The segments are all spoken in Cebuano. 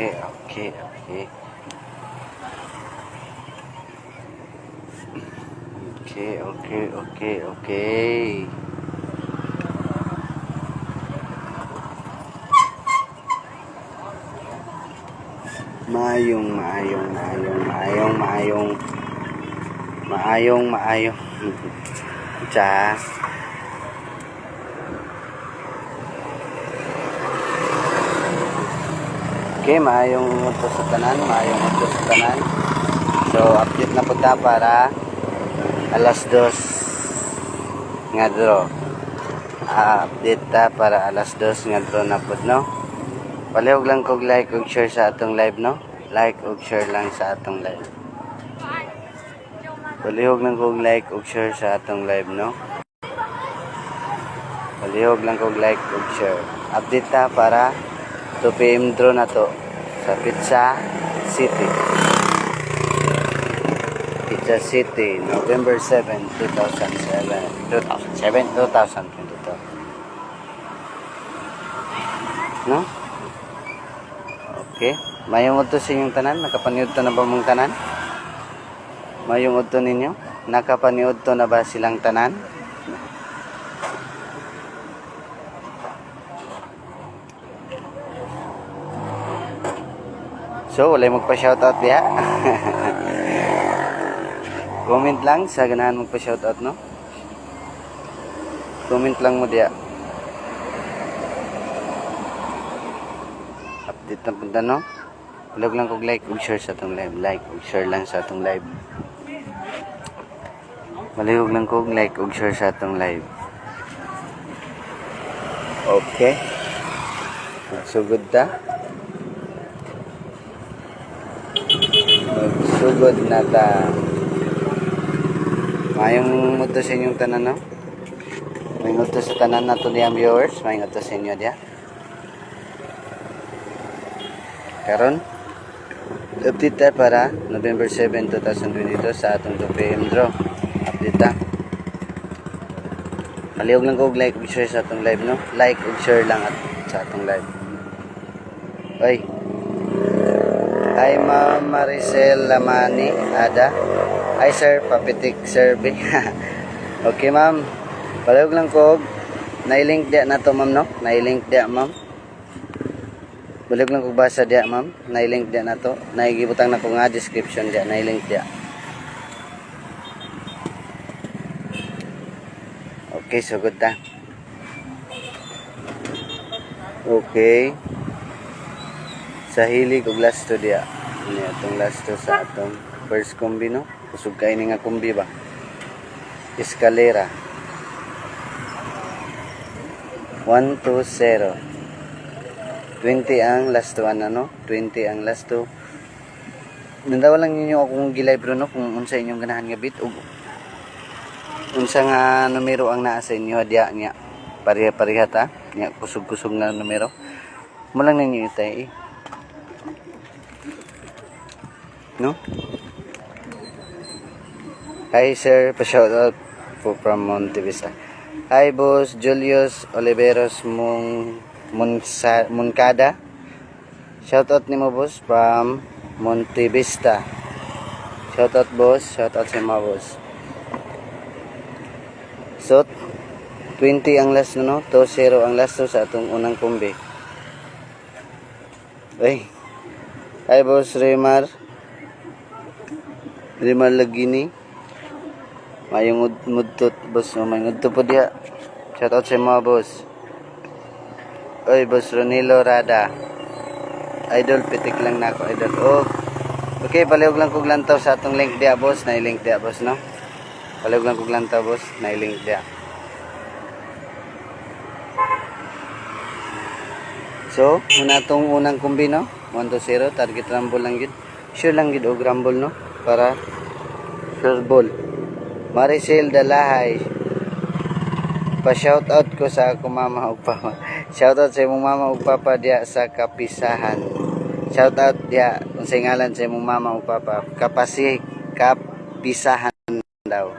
Okay. Okay. Maayong, maayong, maayong, maayong, maayong, maayong, maayong. Tsa. Okay, maayong udto sa tanan, maayong udto sa tanan. So, update na po ta para alas 2 nga draw. Update ta para alas 2 nga draw na po, no? Palihog lang kog like ug share sa atong live, no? Like ug share lang sa atong live. Palihog lang kog like ug share sa atong live, no? Palihog lang kog like ug share. Update ta para 2 PM draw na to sa Pizza City. Pizza City, November 7, 2007. 2007, 2022. No? Okay. Mayong udto sa inyong tanan. Nakapaniud to na ba mong tanan? Mayong udto ninyo? Nakapaniud to na ba silang tanan? So, walay magpa-shoutout diha. Comment lang sa ganahan magpa-shoutout, no? Comment lang mo diha. Update na punta, no? Palihog lang kog like ug share sa atong live. Like ug share lang sa atong live. Palihog lang kog like ug share sa atong live. Okay. Magsugod ta. Magsugod na ta. Mayong udto sa inyong tanan, no? Mayong udto sa tanan na to diya, viewers. Mayong udto sa inyo diya. Karon, update ta para November 7, 2022 sa atong 2 PM draw. Update ta. Palihog lang kog like ug share sa atong live, no? Like ug share lang at sa atong live. Oy. Hi, Ma'am Maricel Lamani Ada. Hi, sir, papitik survey. Okay, ma'am. Palihog lang kog na-link diya na to, ma'am, no? Na-link diya, ma'am. Palihog lang kog basa diya, ma'am. Na-link diya na to. Naigibutang na ko nga description diya, na-link diya. Okay, sugod ta. Okay. Sa hilig og last to diya. Ano atong last to sa atong first kombi, no? Kusog kay ni nga kombi ba? Escalera. 1 2 0. 20 ang last one, ano? 20 ang last two. Nandawa lang ninyo akong gilive bro, no, kung unsa inyong ganahan nga bit ug unsa nga numero ang naa sa inyo diya niya. Pareha-pareha ta. Nya kusog-kusog nga numero. Mo lang ninyo itay eh. No? Hi sir, pa-shout out po from Montevista. Hi, boss Julius Oliveros Mong Monsa, Moncada. Shout out nimo, boss, from Montevista. Shout out, boss, shout out sa mga boss. So 20 ang last, no? 2-0 ang last to sa atong unang kombi. Ay. Hi, boss Remar. Remar Lagini. Mayong mudtot, boss, no? Mayong udto po diha. Shout out sa mga boss. Oy, boss Ronilo Rada. Idol, pitik lang na ako, idol. Oh. Okay, palihog lang kog lantaw sa atong link diha, boss. Na link diha, boss, no? Palihog lang kog lantaw, boss. Na link diha. So, muna atong unang kombi, no? 1 to 0, target rumble lang yun. Sure lang yun og rumble, no? Para sure ball. Maricel Dalahay. Pa-shout out ko sa akong mama ug papa. Shout out sa imong mama ug papa diya sa Kapisahan. Shout out diya unsay ngalan sa imong mama ug papa. Kapasi Kapisahan daw.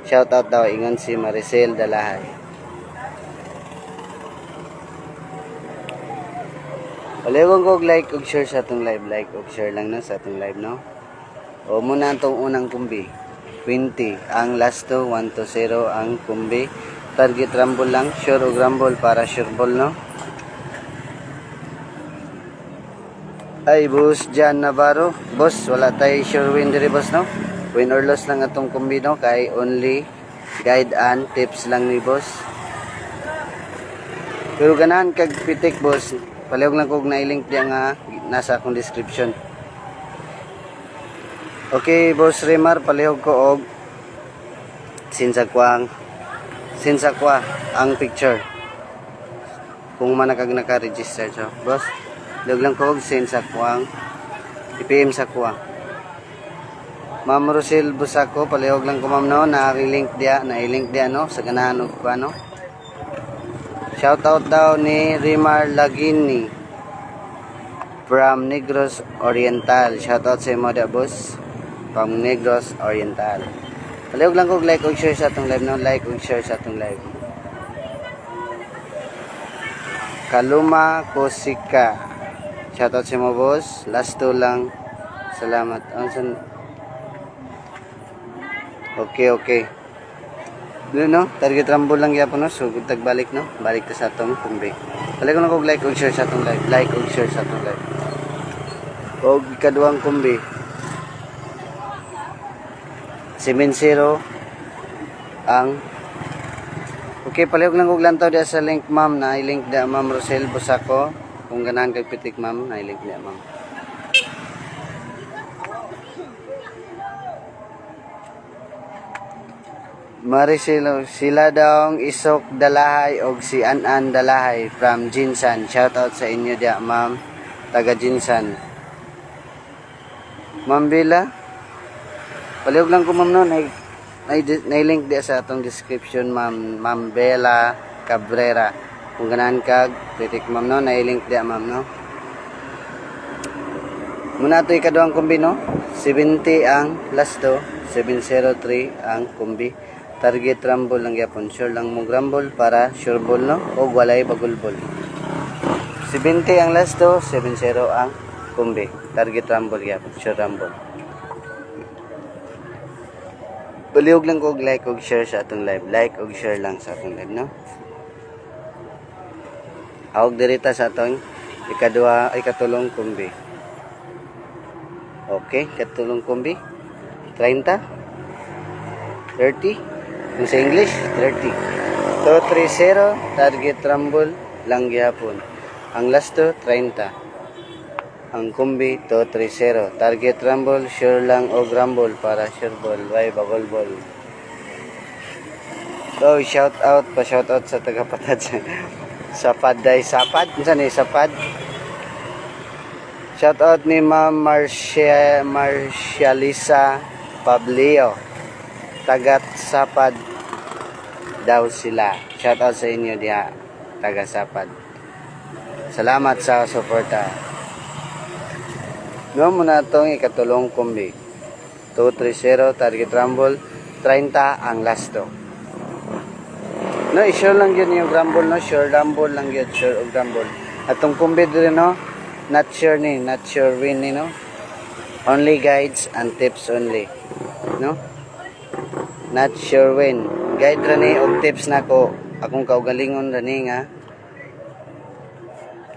Shout out daw ingon si Maricel Dalahay. Palihog ko og like ug share sa atong live, like ug share lang, no, sa atong live, no. O mao na atong unang kumbi. 20 ang last to, 120 ang kumbi. Target rumble lang, sure og rumble para sure ball, no. Ay, boss Jan Navarro. Boss, wala tay sure win diri, boss, no. Win or loss lang atong kumbi, no, kay only guide and tips lang ni boss. Pero ganahan kag pitik, boss, palihog lang kog na-link diya nga nasa akong description. Okay, boss Remar, palihog ko og sinsa kwa ang picture. Kung man kag naka-register so, boss, palihog lang ko og send sa kuang i-PM sa kuang. Ma'am Rosel Busako, palihog lang ko, ma'am, no, na link diya, na link diya, no, sa ganahan og kuan, no. Shout out daw ni Rimar Lagini from Negros Oriental. Shout out sa imo da, boss, from Negros Oriental. Palihog lang kog like ug share sa atong live, no, like ug share sa atong live. Kaluma Kosika. Shout out sa imo, boss. Last two lang. Salamat. Unsan? Okay. Doon, no, target rumble lang gyapon, no. So good balik, no. Balik ta sa atong kumbi. Palihog lang kog like ug share sa atong live. Like ug share sa atong live. Og ikaduhang kumbi. 70 ang. Okay, palihog lang kog lantaw diya sa link, ma'am, na link diya, Ma'am Rosel Busako. Kung ganahan kag pitik, ma'am, na link diya, ma'am. Maricelo, sila daw ang Isok Dalahay og si Anan Dalahay from Jinsan. Shout out sa inyo diya, ma'am. Taga Jinsan. Ma'am Bella, palihog lang ko, ma'am, no, na link diya sa atong description, ma'am, Ma'am Bella Cabrera. Kung ganahan kag pitik, ma'am, no, na link diya, ma'am, no. Mao na ato ikaduhang kumbi, no. 70 ang last to, 703 ang kumbi. Target rumble lang gyapon. Sure lang mo rumble para sure ball, no, o walay bagulbol. 70 ang last to, 70 ang kumbi. Target rumble gyapon, sure rumble. Palihog lang ko og like og share sa atong live. Like og share lang sa atong live, no. Awag dirita sa atong ikaduha, ikatulong kumbi. Okay, katulong kumbi. 30, 30. Kung sa English, 30. 230, target rumble lang gyapon. Ang last to, 30. Ang kumbi, 230. Target rumble, sure lang og rumble para sure ball. Way bagol ball. So, shout out pa, shout out sa taga-patad sa Paday Sapad. Unsa ni Sapad? Shout out ni Ma'am Marcia Marcialisa Pablio. Tagat Sapad daw sila. Shout out sa inyo diha, taga Sapad. Salamat sa suporta. No mao na atong ikatulong kumbi. 230 target rumble, 30 ang last to. No, sure lang yun yung rumble, no, sure rumble lang yun, sure og rumble. Atong kumbi diri, no, not sure ni, not sure win ni, no. Only guides and tips only. No? Not sure win. Guide ra ni og tips nako, akong kaugalingon ra ni nga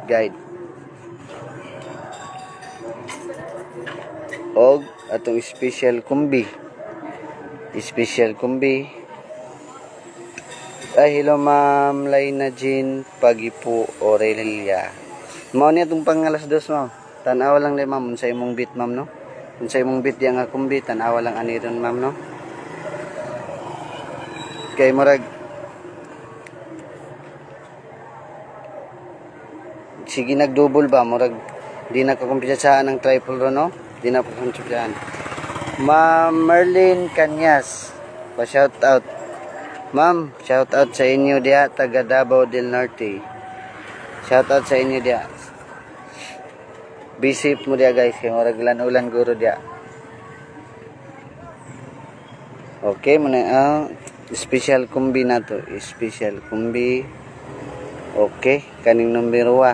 guide. Og atong special kumbi. Special kumbi. Ay, hello Ma'am Laina Jean Pagipo Aurelia. Mao ni atong pangalas dos, ma'am. Tan-awa lang ni, ma'am, unsa imong beat, ma'am, no. Unsa imong beat diya nga kumbi, tan-awa lang ani ron, ma'am, no. Kay murag sige nagdouble ba, murag di na kakumpiyansahan ng triple ro, no? Di na kakumpiyansahan. Ma'am Merlin Canyas, pa shout out. Ma'am, shout out sa inyo diha, taga Davao del Norte. Shout out sa inyo diha. Be safe mo diha, guys, kay murag ulan-ulan guro diha. Okay, mao na ang special kumbi na to. Special kumbi. Okay, kaning numero 1.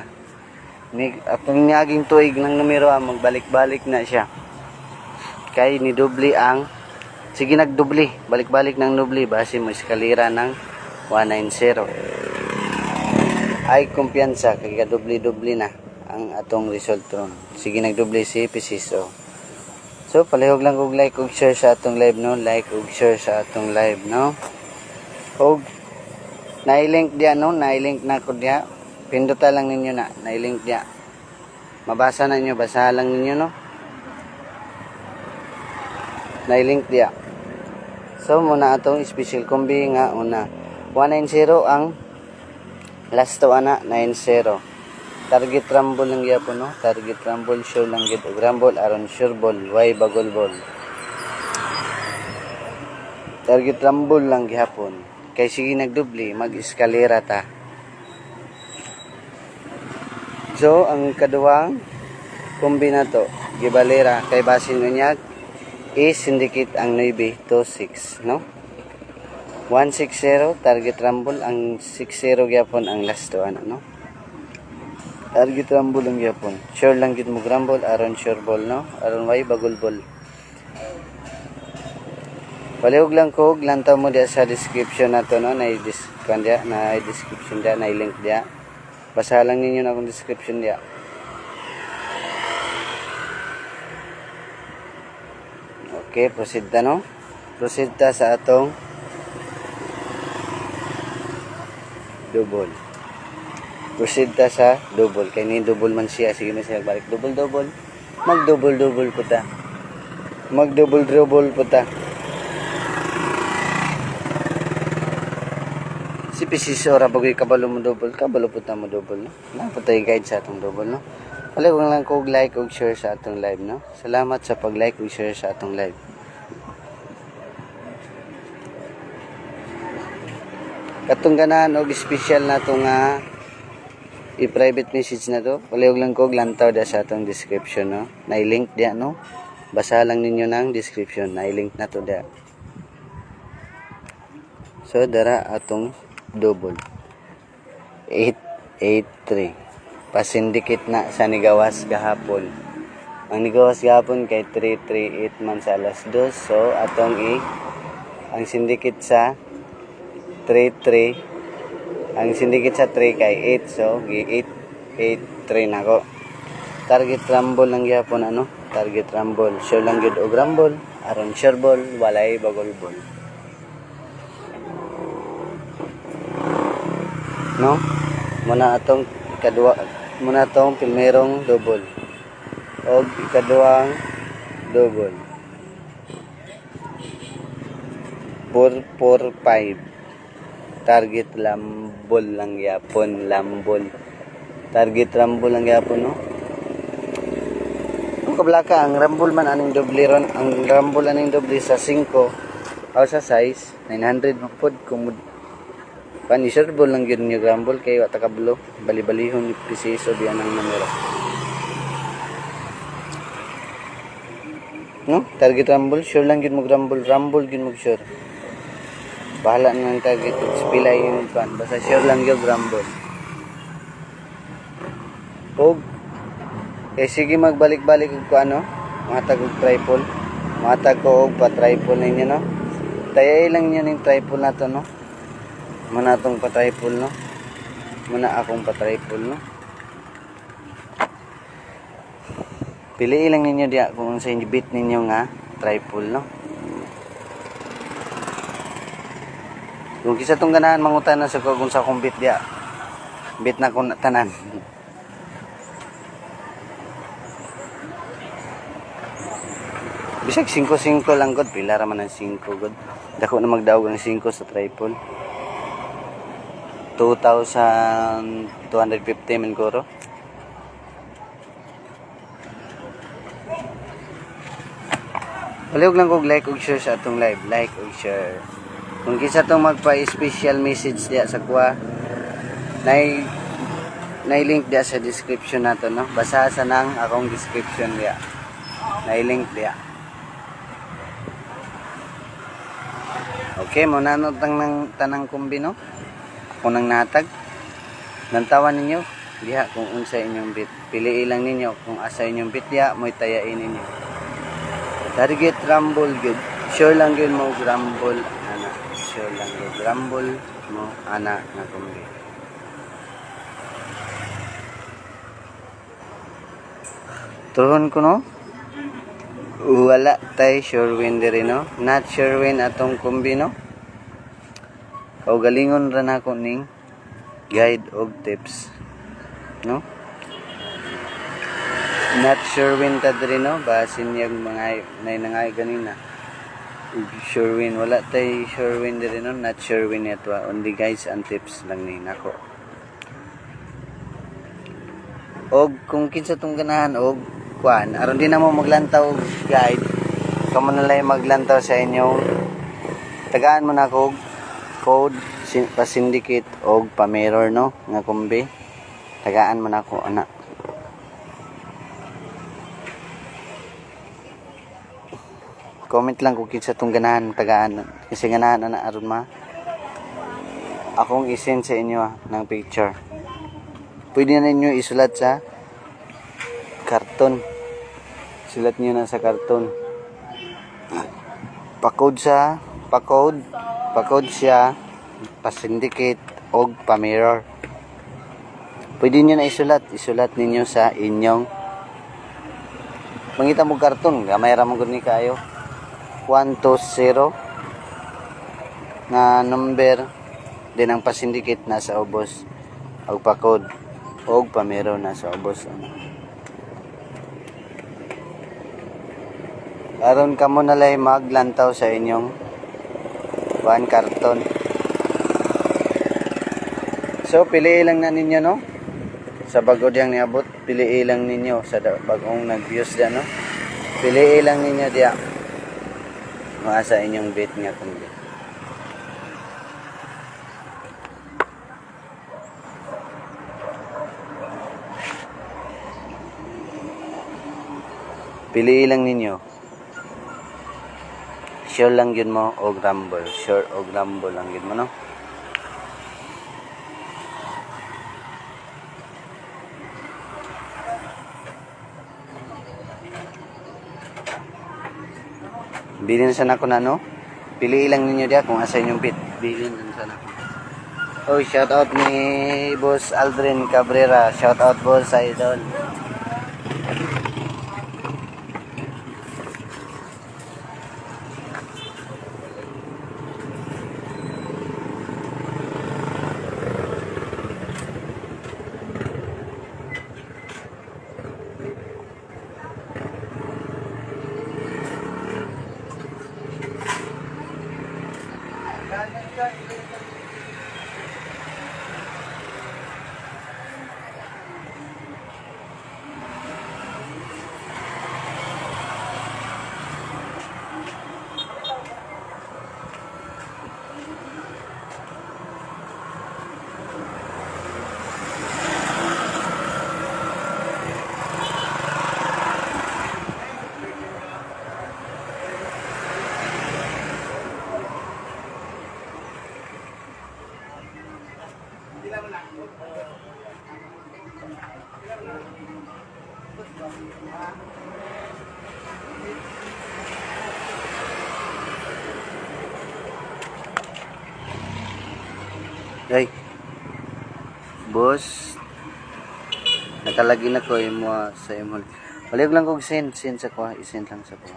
Ni atong niaging tuig ng numero ah, magbalik-balik na siya. Kay ni doble ang sige nagdubli, balik-balik ng dubli base mo eskalera ng 190. Ay kumpiyansa kay kadubli-dubli na ang atong result ron. Sige nagdubli si PCSO. So palihog lang og like ug share sa atong live, no, like ug share sa atong live, no. Og na-link diya, no, na-link na ko diya. Pinduta lang ninyo na, na-link diya. Mabasa na ninyo, basa lang ninyo, no. Na-link diya. So muna atong special combi nga una. 190 ang last to ana, 90. Target rumble lang gyapon, no. Target rumble, sure lang gid og rumble aron sure ball, way bagol ball. Target rumble lang gihapon. Kay sige nagdubli, mag-eskalera ta. So, ang kaduwang kombi na to, gibalera kay basin unyag is syndicate ang 9 to 6, no? 160 target rumble, ang 60 gyapon ang last to ano, no? Target rumble lang gyapon. Sure lang gid mo rumble aron sure ball, no? Aron way bagol ball. Palihog lang ko, lantaw mo diya sa description na to, no? Na dis diya, na description diya, na link diya. Basa lang ninyo na akong description diya. Okay, proceed ta, no? Proceed ta sa atong double. Proceed ta sa double. Kay ni double man siya. Sige man siya balik. Double, double. Mag double, double po ta. Mag double, double po ta. Si PCC ora bagoy kabalo mo double, kabalo po ta mo double, no? Na po tayo guide sa atong double, no? Palihog lang ko like ug share sa atong live, no? Salamat sa pag-like ug share sa atong live. Katong ganahan og special na to nga i-private message na to. Palihog lang ko lantaw da sa atong description, no? Na-link diya, no? Basa lang ninyo ng description, na-link na to diya. So dara atong double 883, pasindikit na sa nigawas gahapon. Ang nigawas gahapon kay 338 man sa alas 2. So atong i ang sindikit sa 33, ang sindikit sa 3 kay 8, so gi 8 8 3 nako. Target rumble lang gyapon, ano, target rumble, sure lang gyud og rumble aron sure ball, walay bagol ball, no? Muna atong ikaduha, muna atong primerong double og ikaduhang double, 4 4 5, target lambol lang yapon, lambol, target rumble lang yapon, no? Kung kablaka ang rumble man aning doble ron, ang rumble aning doble sa 5 o sa size 900 man pod kung pani sure ball lang gyud niyo rumble kay wa ta kablo bali-balihon ni presiso biyan ang numero, no? Target rumble, sure lang gyud mag rumble, rumble gyud mag sure. Bahala na ang target pilay yung kan, basta sure lang gyud rumble. Og eh sige magbalik-balik og kuano, matag og tripod. Matag ko og pa tripod ninyo, no? Tayay lang niyo ning tripod na to, no? Muna atong pa tripod, no? Muna akong pa tripod, no? Piliin lang ninyo diya kung sa inyo bit ninyo nga tripod, no? Kung kisa tong ganahan mangutan na sa kung sa akong bit diya. Bit na kung tanan. Bisag 5-5 lang god, pila ra man ang 5 god. Dako na magdaog ang 5 sa tripod. 2,250 man guro. Palihog lang kog like ug share sa atong live, like ug share. Kung kinsa tong magpa-special message diya sa kuha, nay link diya sa description nato, no? Basa sa nang akong description diya. Nay link diya. Okay, mo na no tang nang tanang kumbi, no? Ako nang natag. Nantawan ninyo. Diha kung unsa inyong bit. Pili lang ninyo kung asa inyong bit diha, mo'y tayain ninyo. Target rumble gud. Sure lang gyud mo rumble ana. Sure lang gyud rumble mo ana nga kombi. Tuhon ko, no? Wala tay sure win diri, no? Not sure win atong kombi, no? Kaugalingon ra nako ning guide og tips, no? Not sure win ta diri, no? Basin yung mga nay nangay ganina. Ug sure win, wala tay sure win diri, no? Not sure win ato. Only guides and tips lang ni nako. Og kung kinsa tong ganahan og kuan aron di na mo maglantaw og guide, kamo na lang maglantaw sa inyong tagaan mo na og code pa-syndicate og pa-mirror, no, nga kombi. Tagaan mo na ako ana. Comment lang kung kinsa tong ganahan tagaan kasi ganahan ana aron ma akong i-send sa inyo ng picture. Pwede na ninyo isulat sa karton. Sulat niyo na sa karton. Pa-code sa pa-code, pa-code siya, pa-syndicate og pa-mirror. Pwede niyo na isulat, isulat ninyo sa inyong mangita mo karton, gamay ra man gud ni kaayo. 120 nga number din ang pa-syndicate nasa ubos og pa-code og pa-mirror nasa ubos. Aron kamo na lay maglantaw sa inyong kuan karton. So pili lang na ninyo, no? Sa bago diyang niabot, pili lang ninyo sa bagong nag-views diyan, no? Pili lang ninyo diya. Mga sa inyong bit nga kombi. Pili lang ninyo. Sure lang yun mo og rumble. Sure og rumble lang yun mo, no? Bilin sana ko na, no? Pili lang ninyo diya kung asa inyong bit. Bilin lang sana ko. Oh, shout out ni Boss Aldrin Cabrera. Shout out, Boss Idol. Ay. Boss, nakalagi na ko imo sa imo. Palihog lang kog send, send sa ko, i-send lang sa ko.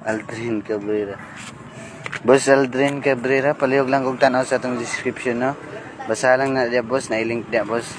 Aldrin Cabrera. Boss Aldrin Cabrera, palihog lang kog tan-aw sa atong description, no. Basa lang na diya, boss, na i-link diya, boss.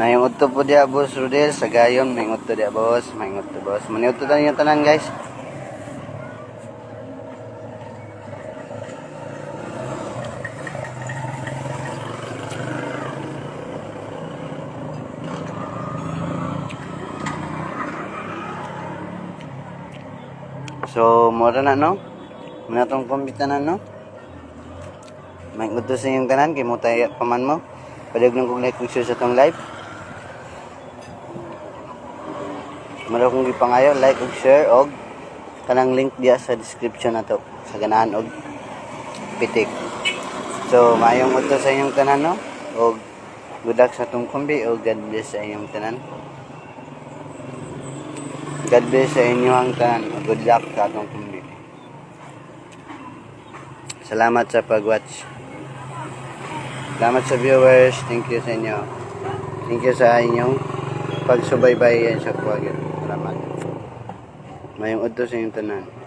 Mayong udto po diya, Boss Rodel, sa gayon, may udto diya, boss, may udto, boss. Maniudto tayo yung tanan, guys. So, mura na, no? Muna tong kumbitanan, no? May udto sa inyong tanan, kay mo tayo paman mo. Padag nang kong like kung share sa tong live. Mara kong gipangayo, like ug share og kanang link diya sa description nato sa ganahan og pitik. So, maayong udto sa inyong tanan, no? Og good luck sa tong kombi og God bless sa inyong tanan. God bless sa inyong tanan. Og good luck sa atong kombi. Salamat sa pag-watch. Salamat sa viewers. Thank you sa inyo. Thank you sa inyong pagsubaybay yan sa kuwagin. Salamat. Mayong udto sa inyong tanan.